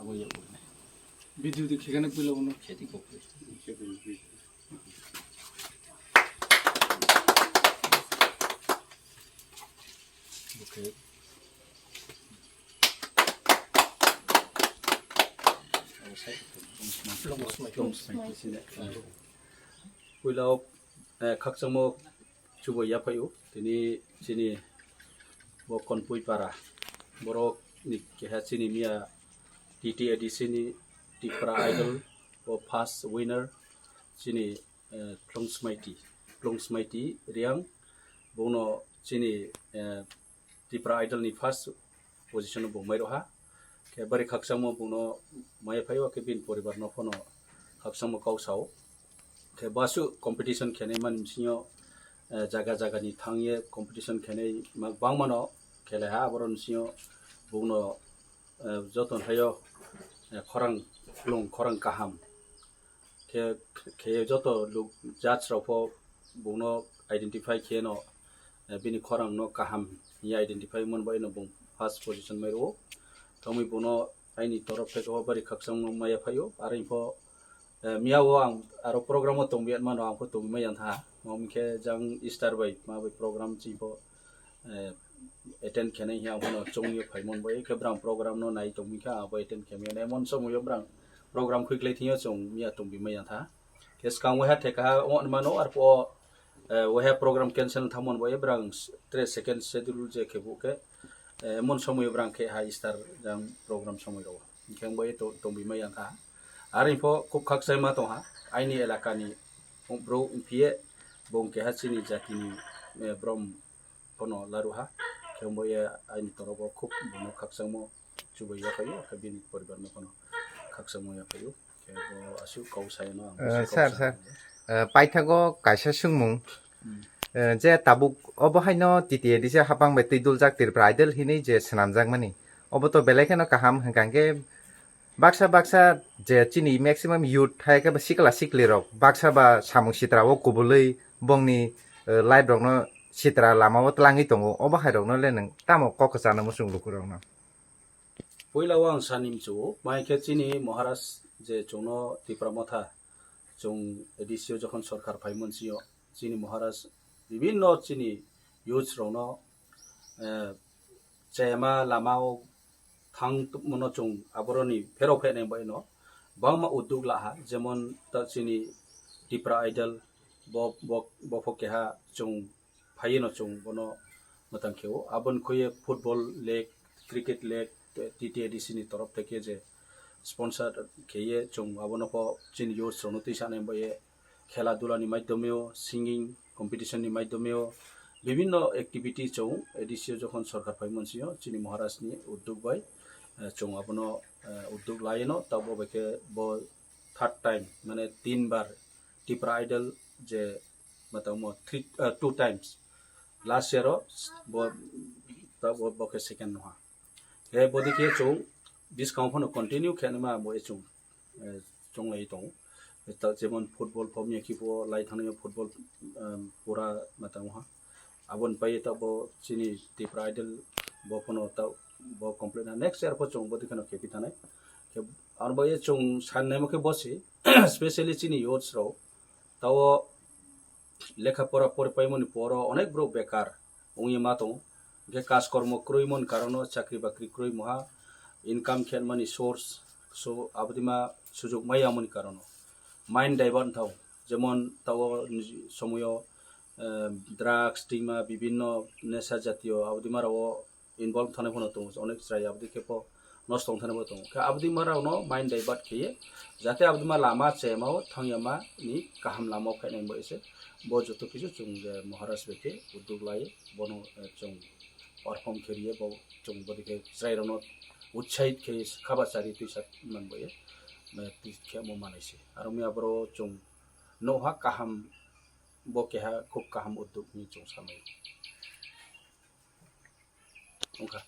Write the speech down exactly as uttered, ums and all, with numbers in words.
Abo ya. Video di khikane puila uno kheti kok. Okay. Puila, eh, khakchangmo chubai yaphaio. Tini chini bo Konpui para. Borok ni keha chini miya T T A D C ni Tipra Idol bo first winner chini, eh, Plungsmaiti, Plungsmaiti Riang. Bono chini, eh, Tipra Idol ni first position bo mai roha. Khe bari khakchangmo bono mai phaio, khe bini poribar no phano khakchangmo kau sao. Khe basu competition khenai mani bisingo, eh, jaga jaga ni thangye competition khenai ma-, bangmano khelai ha, aboroni bisingo bongno, eh, joto hayo, eh, khorang plung, khorang kaham khe, khe joto luk judge rok pho bongno identify khe no, eh, bini khorang no kaham hiya identify mon bai no bong first position mai rwo. Thongwi bono aini torof theke o bari khakchangno maya phaio. Aro pho, eh, miya o ang aro program o tongbi mano, ang pho tongbi maya tha. Mom khe jang Easter bai ma bai program chi pho, eh, attend khenai hiya ang pho chongni phaimon bai khe brang program no nai tongbi kha abo attend khe maya emon somoyo brang program khuiklai thingyo chong miya tongbi maya tha. Khe swkang waiha theka ha wng mano, arphuh o, eh, waiha program cancel thamon bo e brang s-, tre second schedule je khe bo khe, eh, emon somoyo brang khe ha Easter jang program somoi rwo. Hingkhe ang bo e to-, tongbi mai yang kha. Aro pho khub khakchai ma tong ha, aini elaka ni bro wngphi ye bo wng keha chini jati ni, eh, brom phano laru ha. Khe ang bo e aini torof o khub bono khakchangmo chubai ya phaio, khe bini poribar no phano khakchangmo ya phaio. Khe bo aswk kau sai no ang Eh, aswk kau sir, sai sir. no. Eh, paithago kaisa swngmung. Hmm. Eh, je tabuk obo haino T T A D C hapang bai twi duljak Tripura Idol hinwi je swnamjak mani. Obo to belai kheno kaham hwnkha hwnkhe baksa baksa je chini maximum youth hai khe ba sikla sikli rok baksa ba samung sitra o kubulwi bongni, eh, life rok no sitra lama o twlangwi tongo. Obo hai rok no le nwng tamo kok kwchana muchung luku rok no? Puila o ang sani mchu, mai khe chini Maharaj je chwngno Tipra Motha, chwng A D C o jokhon sorkar phaimon sio, chini Maharaj bibinno chini youths rokno, eh, chayama lama o thang tongmano chwng aboroni pherok phainai bai no bangma udduk laha, jemon ta chini Tipra Idol bo, bo, bo pho keha chwng phaiye no chwng bono mwtang khe o. Aboni khuye football league, cricket league, T T A D C ni torof theke je sponsor kheye chwng abono pho chini youth rokno twi sanai bai khela dula ni maidhome o, singing competition ni maidhome o, bibinno activity chwng A D C o jokhon sorkar phaimon sio chini Maharaj ni udduk bai, eh, chwng abono, eh, udduk laino, tabo bai khe bo third time, mane tin bar Tipra Idol je matamo three, eh, two times. Last year o bo, bo, bo khe second no ha. He bodi khe chwng buskang phano continue khe ma bo e chwng, eh, chwng lai tongo. Ta jemon football pho miya khe bo lai thangnaio football, em, pura matamo ha. Aboni pai ta bo chini Tipra Idol bo phano ta bo complete na next year pho chwng bodi kheno khe pi thanai. Khe aro bo e chwng san naimo khe bo si specially chini youths rok tao lekha pora pori paimani poro onek borok bekar wngwi ma tongo. Hingkhe kaj kormo kwrwi mani karono chakri bakri kwrwi moha income khe mani source so abodima sujok maya mani karono mind divert thao, jemon tao somoyo, eh, drugs tingma bibinno nesa jatiyo abodima rao involve thangwi phano tongo, onek chwrai aboni khe pho nosto wng thangwi bo tongo. Khe aboni ma rok no mind divert kheye, jate aboni ma lama chayama o thangya ma ni kaham lama o phainai bo ese. Bo joto kisu chwng je Maharaj bai khe udduk lai, bono, eh, chwng perform khe riye, bo chwng bodi khe chwrai rok no utsahit khe khaba chari twi sak man bo ye, eh, twi khe mo manai se. Aro mi aboro chwng noha kaham, bo keha khub kaham udduk ni chwng samai. Wngkha.